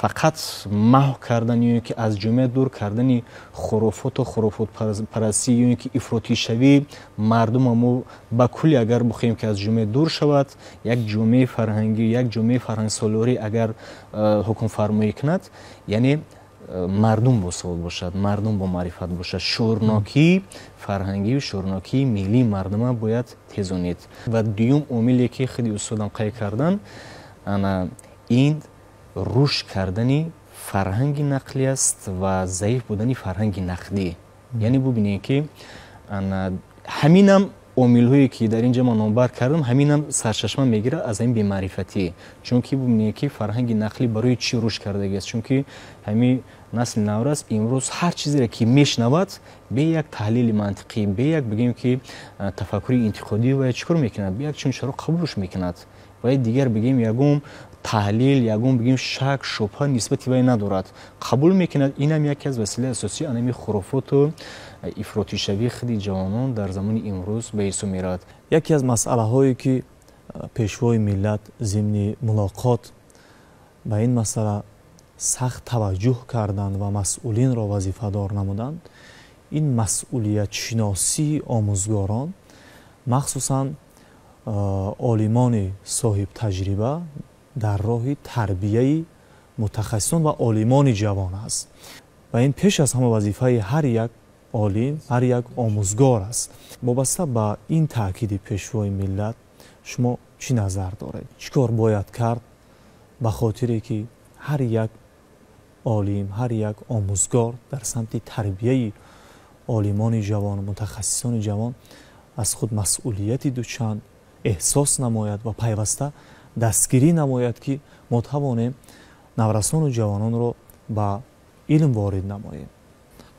фақат маҳв кардан ё ки аз ҷомеа дур кардани хурофоту хурофотпарастӣ ё ки ифротишавии мардума мо ба кулли агар бихоҳем, ки аз ҷомеа дур шавад, як ҷомеаи фарҳангӣ, як ҷомеаи фарҳангсолорӣ агар ҳукмфармоӣ кунад, яъне мардум босавод бошад, мардум бомаърифат бошад, шуурнокии фарҳангию шуурнокии миллии мардума бояд тезонид. Ва дуюм омиле, ки худи устодам қайд кардан, ана ин рушд кардани фарҳанги нақлӣ аст ва заиф будани фарҳанги нақдӣ. Яъне бубинед, ки ҳаминам омилҳое, ки дар ин ҷо ман номбар кардам, ҳаминам сарчашма мегирад аз ҳамин бемаърифатӣ. Чунки бубинед, ки фарҳанги нақлӣ барои чӣ рушд кардагиаст? Чунки ҳамин насли наврас имрӯз ҳар чизеро, ки мешунавад, бе як таҳлили мантиқӣ, бе як бигӯем, ки тафаккури интиқодӣ, ва чӣ кор мекунад, бе як чунин чаро қабулш мекунад ва дигар бигӯем ягон таҳлил, ягон бигӯем шак, шубҳа нисбати вай надорад, қабул мекунад. Инам яке аз василаи асосии анами хурофоту ифротишавии худи ҷавонон дар замони имрӯз ба ҳисоб меравад. Яке аз масъалаҳое, ки Пешвои миллат зимни мулоқот ба ин масъала сахт таваҷҷӯҳ карданд ва масъулинро вазифадор намуданд, ин масъулиятшиносии омӯзгорон, махсусан олимони соҳибтаҷриба дар роҳи тарбияи мутахассисон ва олимони ҷавон аст. Ва ин пеш аз ҳама вазифаи ҳар як олим, ҳар як омӯзгор аст. Вобаста ба ин таъкиди Пешвои миллат шумо чӣ назар доред? Чӣ кор бояд кард ба хотире, ки ҳар як олим, ҳар як омӯзгор дар самти тарбияи олимони ҷавон, мутахассисони ҷавон аз худ масъулияти дучанд эҳсос намояд ва пайваста дастгирӣ намояд, ки мо тавонем наврасону ҷавононро ба илм ворид намоем?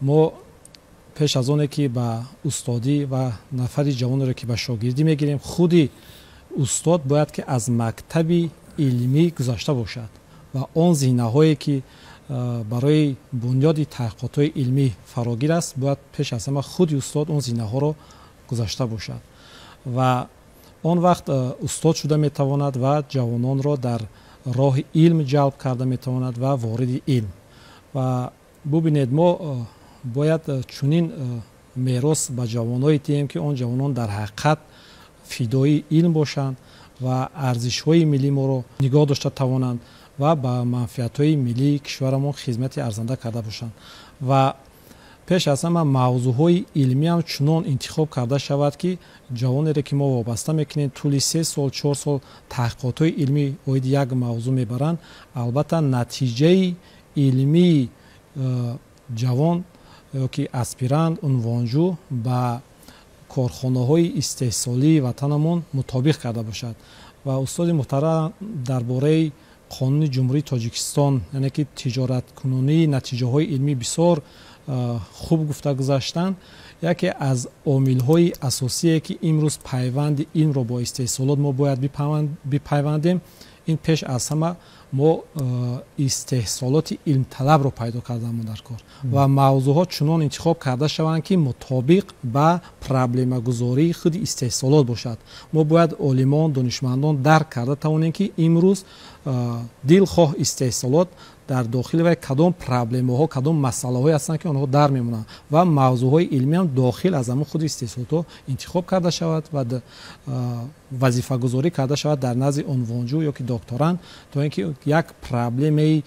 Мо пеш аз оне, ки ба устодӣ ва нафари ҷавонеро, ки ба шогирдӣ мегирем, худи устод бояд, ки аз мактаби илмӣ гузашта бошад ва он зинаҳое, ки Барои бунёди таҳқиқотҳои илмӣ фарогир аст, бояд пеш аз ҳама худи устод он зинаҳоро гузашта бошад ва он вақт устод шуда метавонад ва ҷавононро дар роҳи илм ҷалб карда метавонад ва вориди илм. Ва бубинед, мо бояд чунин мерос ба ҷавоное диҳем, ки он ҷавонон дар ҳақиқат фидоии илм бошанд ва арзишҳои миллии моро нигоҳ дошта тавонанд ва ба манфиатҳои миллии кишварамон хизмати арзанда карда бошанд. Ва пеш аз ҳама мавзӯъҳои илмиам чунон интихоб карда шавад, ки ҷавонере ки мо вобаста мекунем, тӯли 3 сол, 4 сол таҳқиқотҳои илмӣ оиди як мавзӯъ мебаранд, албатта натиҷаи илмии ҷавон ё ки аспирант, унвонҷӯ ба корхонаҳои истеҳсолии ватанамон мутобиқ карда бошад. Ва устоди муҳтарам дар бораи Қонуни Ҷумҳурии Тоҷикистон, яъне ки тиҷораткунонии натиҷаҳои илмӣ, бисёр хуб гуфта гузаштанд. Яке аз омилҳои асосие, ки имрӯз пайванди илмро бо истеҳсолот мо бояд бипайвандем, ин пеш аз ҳама мо истеҳсолоти илмталабро пайдо кардаамон дар кор ва мавзӯъҳо чунон интихоб карда шаванд, ки мутобиқ ба проблемагузории худи истеҳсолот бошад. Мо бояд олимон, донишмандон дарк карда тавонем, ки имрӯз дилхоҳ истеҳсолот дар дохили вай кадом проблемаҳо, кадом масъалаҳое ҳастанд, ки онҳо дар мемонанд, ва мавзӯъҳои илмиам дохил аз ҳамон худи истеҳсолотҳо интихоб карда шавад ва вазифагузорӣ карда шавад дар назди унвонҷӯ ё ки докторант, то ин ки як проблемаи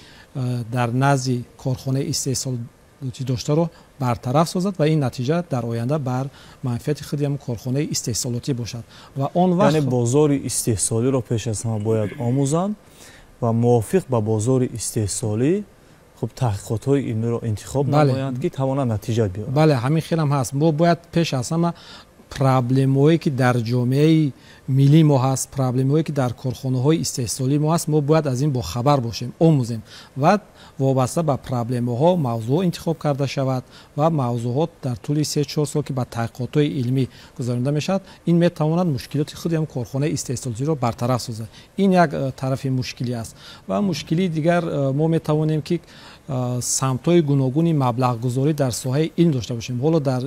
дар назди корхонаи истеҳсолотӣ доштаро бартараф созад ва ин натиҷа дар оянда бар манфиати худи ҳамон корхонаи истеҳсолотӣ бошад. Ва он вақт Яъне бозори истеҳсолиро пеш аз ҳама бояд омӯзанд ва мувофиқ ба бозори истеҳсолӣ хуб таҳқиқотҳои илмиро интихоб намоянд, ки тавонанд натиҷа биёранд. Бале, ҳамин хелам ҳаст. Мо бояд пеш аз ҳама проблемаҳое, ки дар ҷомеаи миллии мо ҳаст, проблемаҳое, ки дар корхонаҳои истеҳсолии мо ҳаст, мо бояд аз ин бохабар бошем, омӯзем ва вобаста ба проблемаҳо мавзӯъҳо интихоб карда шавад ва мавзӯъҳо дар тӯли 3-4 сол, ки ба таҳқиқотҳои илмӣ гузаронида мешавад, ин метавонад мушкилоти худи ҳам корхонаи истеҳсолотиро бартараф созад. Ин як тарафи мушкилӣ аст. Ва мушкилии дигар, мо метавонем, ки самтҳои гуногуни маблағгузорӣ дар соҳаи илм дошта бошем. Ҳоло дар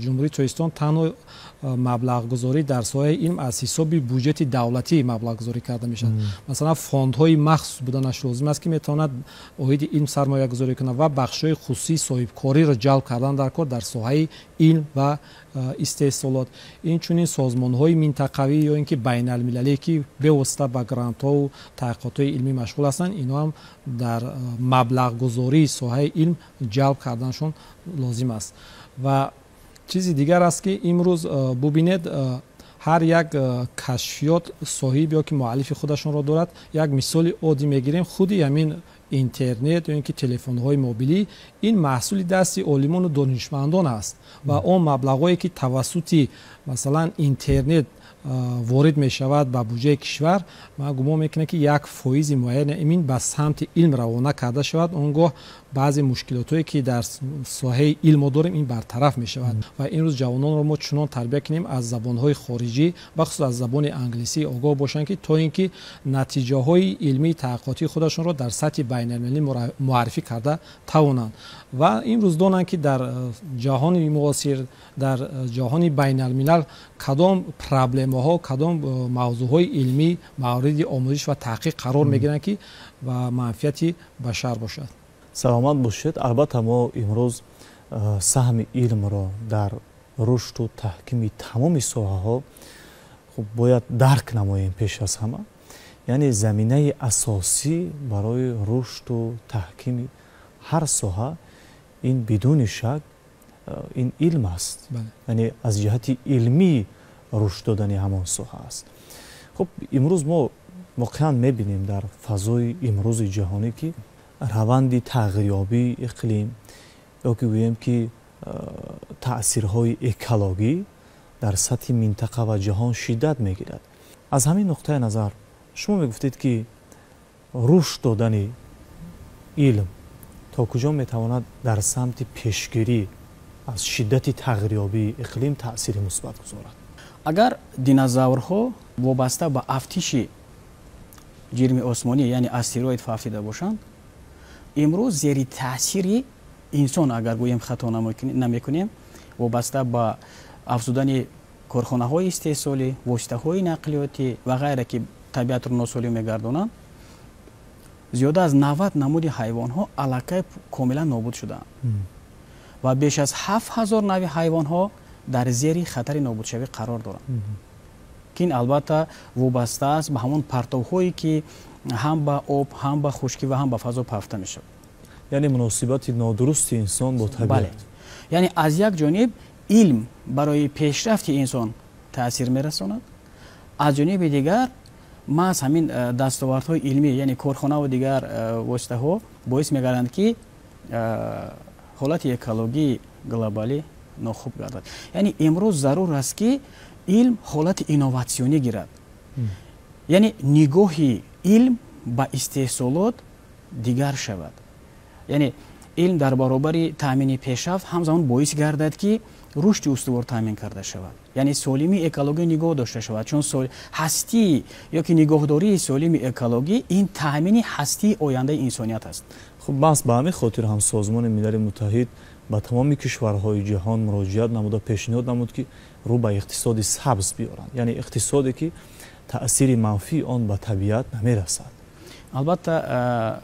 Ҷумҳурии Тоҷикистон танҳо маблағгузорӣ дар соҳаи илм аз ҳисоби буҷети давлатӣ маблағгузорӣ карда мешавад. Масалан, фондҳои махсус буданаш лозим аст, ки метавонад оиди илм сармоягузорӣ кунад ва бахшҳои хусусии соҳибкориро ҷалб кардан дар кор дар соҳаи илм ва истеҳсолот. Инчунин созмонҳои минтақавӣ ё ин ки байналмилалӣ, ки бевосита ба грантҳову таҳқиқотҳои илмӣ машғул ҳастанд, инҳо ҳам дар маблағгузории соҳаи илм ҷалб карданашон лозим аст. Ва чизи дигар аст, ки имрӯз бубинед, ҳар як кашфиёт соҳиб ё ки муаллифи худашонро дорад. Як мисоли оддӣ мегирем: худи ҳамин интернет ё ин ки телефонҳои мобилӣ, ин маҳсули дасти олимону донишмандон аст ва он маблағҳое, ки тавассути масалан интернет ворид мешавад ба буҷаи кишвар, ман гумон мекунам, ки 1 фоизи муайяни ин ба самти илм равона карда шавад, он гоҳ баъзе мушкилотҳое, ки дар соҳаи илм мо дорем, ин бартараф мешавад. Ва имрӯз ҷавононро мо чунон тарбия кунем, аз забонҳои хориҷӣ, бахусус аз забони англисӣ огоҳ бошанд, ки то ин ки натиҷаҳои илмии таҳқиқотии худашонро дар сатҳи байналмилалӣ муаррифӣ карда тавонанд ва имрӯз донанд, ки дар ҷаҳони муосир, дар ҷаҳони байналмилал кадом проблемаҳо, кадом мавзӯъҳои илмӣ мавриди омӯзиш ва таҳқиқ қарор мегиранд, ки ба манфиати башар бошад. Саломат бошед. Албатта, мо имрӯз саҳми илмро дар рушду таҳкими тамоми соҳаҳо хуб бояд дарк намоем. Пеш аз ҳама, яъне заминаи асосӣ барои рушду таҳкими ҳар соҳа ин бидуни шак ин илм аст, яъне аз ҷиҳати илмӣ рушд додани ҳамон соҳа аст. Хуб, имрӯз мо воқеан мебинем дар фазои имрӯзи ҷаҳонӣ, ки раванди тағйирёбии иқлим ё ки гӯем, ки таъсирҳои экологӣ дар сатҳи минтақа ва ҷаҳон шиддат мегирад. Аз ҳамин нуқтаи назар шумо мегуфтед, ки рушд додани илм то куҷо метавонад дар самти пешгирӣ аз шиддати тағйирёбии иқлим таъсири мусбат гузорад? Агар динозаврҳо вобаста ба афтиши ҷирми осмонӣ, яъне астероид, фавтида бошанд, Имрӯз зери таъсири инсон, агар гӯем хато намекунем, вобаста ба афзудани корхонаҳои истеҳсолӣ, воситаҳои нақлиётӣ ва ғайра, ки табиатро носолим мегардонанд, зиёда аз 90 намуди ҳайвонҳо аллакай комилан нобуд шудаанд ва беш аз 7000 нави ҳайвонҳо дар зери хатари нобудшавӣ қарор доранд, ки ин албатта вобаста аст ба ҳамон партовҳое, ки ҳам ба об, ҳам ба хушкӣ ва ҳам ба фазо пафта мешавад. Яъне муносибати нодурусти инсон бо табиат. Яъне аз як ҷониб илм барои пешрафти инсон таъсир мерасонад, аз ҷониби дигар маҳз ҳамин дастовардҳои илмӣ, яъне корхонаву дигар воситаҳо боис мегарданд, ки ҳолати экологии глобалӣ нохуб гардад. Яъне имрӯз зарур аст, ки илм ҳолати инноватсионӣ гирад, яъне нигоҳи илм ба истеҳсолот дигар шавад. Яъне илм дар баробари таъмини пешрафт ҳамзамон боис гардад, ки рушди устувор таъмин карда шавад, яъне солимии экологӣ нигоҳ дошта шавад, чун ҳастии ё ки нигоҳдории солими экологӣ ин таъмини ҳастии ояндаи инсоният аст. Хуб, маҳз ба ҳамин хотир ҳам Созмони Милали Муттаҳид ба тамоми кишварҳои ҷаҳон муроҷиат намуда, пешниҳод намуд, ки рӯ ба иқтисоди сабз биёранд, яъне иқтисоде, ки таъсири манфии он ба табиат намерасад. Албатта,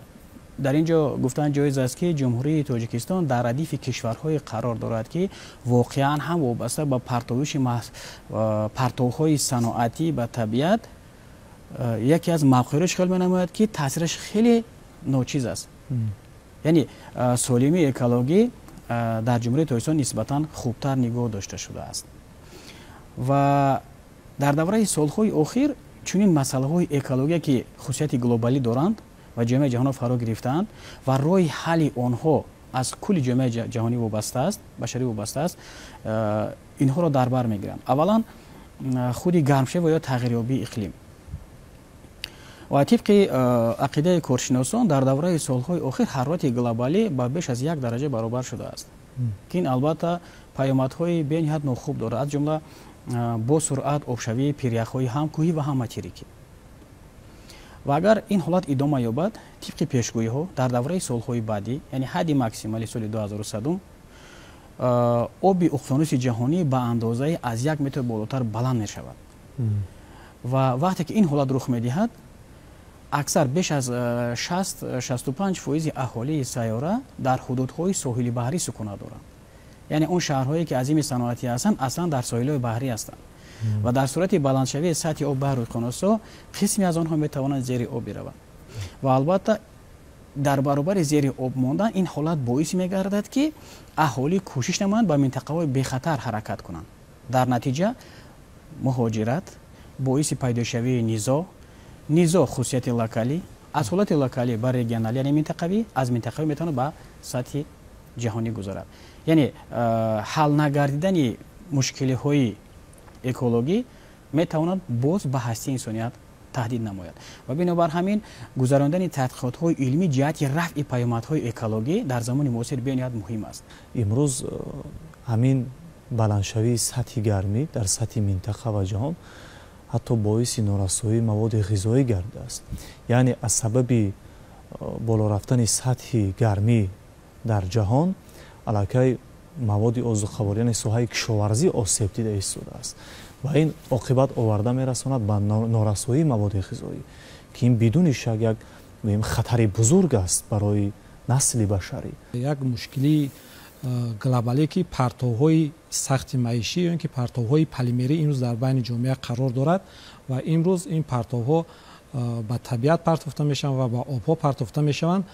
дар ин ҷо гуфтан ҷоиз аст, ки Ҷумҳурии Тоҷикистон дар радифи кишварҳое қарор дорад, ки воқеан ҳам вобаста ба партовиши партовҳои саноатӣ ба табиат яке аз мавқеъҳоро ишғол менамояд, ки таъсираш хеле ночиз аст. Яъне солимии экологӣ дар Ҷумҳурии Тоҷикистон нисбатан хубтар нигоҳ дошта шудааст ва дар давраи солҳои охир чунин масъалаҳои экология, ки хусусияти глобалӣ доранд ва ҷомеаи ҷаҳонро фаро гирифтаанд ва роҳи ҳалли онҳо аз кулли ҷомеаи ҷаҳонӣ вобаста аст, башарӣ вобаста аст, инҳоро дар бар мегиранд. Аввалан, худи гармшавӣ ва ё тағйирёбии иқлим. Ва тибқи ақидаи коршиносон, дар давраи солҳои охир ҳарорати глобалӣ ба беш аз 1 дараҷа баробар шудааст, ки ин албатта паёмадҳои бениҳоят нохуб дорад, аз ҷумла бо суръат обшавии пиряхҳои ҳам кӯҳӣ ва ҳам материкӣ. Ва агар ин ҳолат идома ёбад, тибқи пешгӯиҳо, дар давраи солҳои баъдӣ, яъне ҳадди максимали соли 2100, оби уқёнуси ҷаҳонӣ ба андозаи аз 1 метр болотар баланд мешавад. Ва вақте ки ин ҳолат рух медиҳад, аксар беш аз 60-65 фоизи аҳолии сайёра дар ҳудудҳои соҳили баҳрӣ сукунат доранд. Яъне он шаҳрҳое, ки азими саноатӣ ҳастанд, аслан дар соҳилҳои баҳрӣ ҳастанд ва дар сурати баландшавии сатҳи об баҳру уқёнусҳо қисме аз онҳо метавонанд зери об бираванд. Ва албатта, дар баробари зери об мондан ин ҳолат боис мегардад, ки аҳолӣ кӯшиш намоянд ба минтақаҳои бехатар ҳаракат кунанд. Дар натиҷа муҳоҷират боиси пайдошавии низоъ, низоъ хусусияти локалӣ, аз ҳолати локалӣ ба регионалӣ, яъне минтақавӣ, аз минтақавӣ метавонад ба сатҳи ҷаҳонӣ гузарад. Яъне ҳал нагардидани мушкилиҳои экологӣ метавонад боз ба ҳастии инсоният таҳдид намояд. Ва бинобар ҳамин гузарондани тадқиқотҳои илмӣ ҷиҳати рафъи паёмадҳои экологӣ дар замони муосир бениҳоят муҳим аст. Имрӯз ҳамин баландшавии сатҳи гармӣ дар сатҳи минтақа ва ҷаҳон ҳатто боиси норасоии маводи ғизоӣ гардидааст. Яъне аз сабаби боло рафтани сатҳи гармӣ дар ҷаҳон аллакай маводи озуқаворӣ, яъне соҳаи кишоварзӣ осеб дида истодааст ва ин оқибат оварда мерасонад ба норасоии маводи ғизоӣ, ки ин бидуни шак як хатари бузург аст барои насли башарӣ. Як мушкилии глобале, ки партовҳои сахти маишӣ ё ин ки партовҳои полимерӣ имрӯз дар байни ҷомеа қарор дорад ва имрӯз ин партовҳо ба табиат партофта мешаванд ва ба обҳо партофта мешаванд.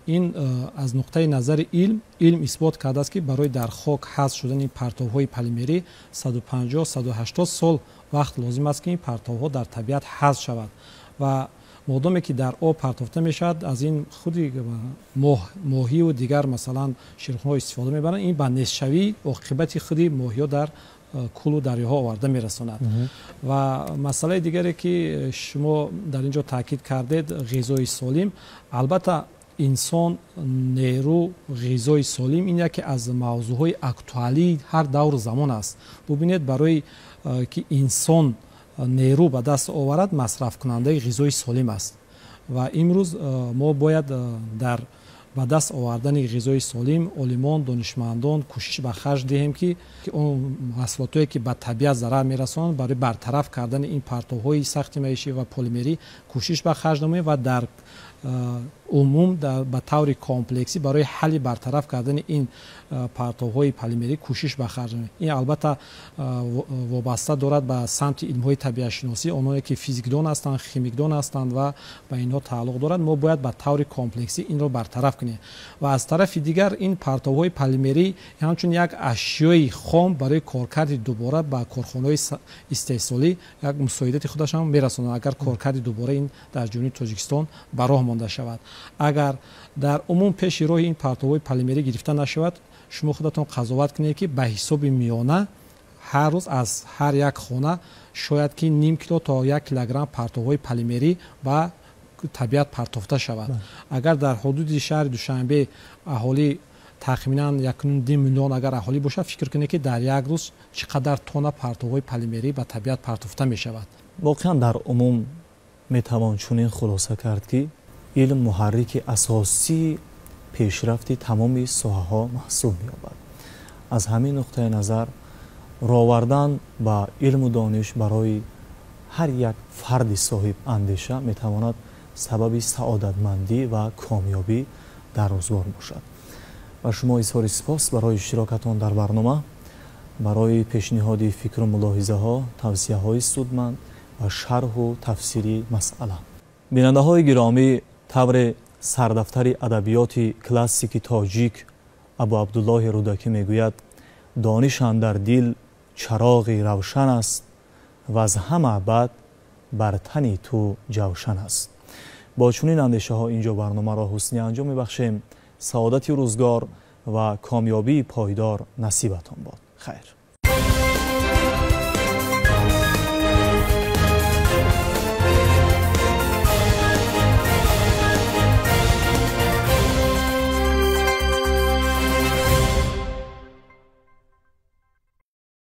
Ин аз нуқтаи назари илм исбот кардааст, ки барои дар хок ҳазф шудани партовҳои полимерӣ 150-180 сол вақт лозим аст, ки ин партовҳо дар табиат ҳазф шавад. Ва модоме ки дар об партофта мешавад, аз ин худи моҳиву дигар, масалан, ширхунҳо истифода мебаранд, ин ба нестшавии оқибати худи моҳиҳо дар кӯлу дарёҳо оварда мерасонад. Ва масъалаи дигаре, ки шумо дар ин ҷо таъкид кардед, ғизои солим. Албатта, инсон, нерӯ, ғизои солим ин яке аз мавзӯъҳои актуалии ҳар давру замон аст. Бубинед, барои ки инсон нерӯ ба даст оварад, масрафкунандаи ғизои солим аст. Ва имрӯз мо бояд дар Ба даст овардани ғизои солим олимон, донишмандон кӯшиш ба харҷ диҳем, ки он маҳсулотое ки ба табиат зарар мерасонанд, барои бартараф кардани ин партовҳои сахти маишӣ ва полимерӣ кӯшиш ба харҷ намоем ва дар умум ба таври комплексӣ барои ҳалли бартараф кардани ин партовҳои полимерӣ кӯшиш ба харҷ намоем. Ин албатта вобаста дорад ба самти илмҳои табиатшиносӣ, онҳое ки физикдон ҳастанд, химикдон ҳастанд ва ба инҳо тааллуқ дорад. Мо бояд ба таври комплексӣ инро бартараф кунем. Ва аз тарафи дигар ин партовҳои полимерӣ ҳамчун як ашёи хом барои коркарди дубора ба корхонаҳои истеҳсолӣ як мусоидати худашам мерасонад, агар коркарди дубора ин дар ҷумҳурии Тоҷикистон ба роҳ монда шавад. Агар дар умум пеши роҳи ин партовҳои полимерӣ гирифта нашавад, шумо худатон қазоват кунед, ки ба ҳисоби миёна ҳар рӯз аз ҳар як хона шояд ки ним кило то 1 килограмм партовҳои полимерӣ ба табиат партофта шавад. Агар дар ҳудуди шаҳри Душанбе аҳолӣ тахминан 1,5 миллион агар аҳолӣ бошад, фикр кунед, ки дар як рӯз чӣ қадар тонна партовҳои полимерӣ ба табиат партофта мешавад. Воқеан дар умум метавон чунин хулоса кард, ки илм муҳаррики асосии пешрафти тамоми соҳаҳо маҳсуб меёбад. Аз ҳамин нуқтаи назар ровардан ба илму дониш барои ҳар як фарди соҳиб андеша метавонад сабаби саодатмандӣ ва комёбӣ дар рӯзгор бошад. Ба шумо изҳори сипос барои иштирокатон дар барнома, барои пешниҳоди фикру мулоҳизаҳо, тавсияҳои судманд ва шарҳу тафсири масъала. Бинандаҳои гиромӣ, тавре сардафтари адабиёти классики тоҷик Абу Абдуллоҳи Рӯдакӣ мегӯяд: дониш андар дил чароғи равшан аст ва аз ҳама бад бар тани ту ҷавшан аст. Бо чунин андешаҳо инҷо барномаро ҳусни анҷом мебахшем. Саодати рӯзгор ва комёбии пойдор насибатон бод. Хайр.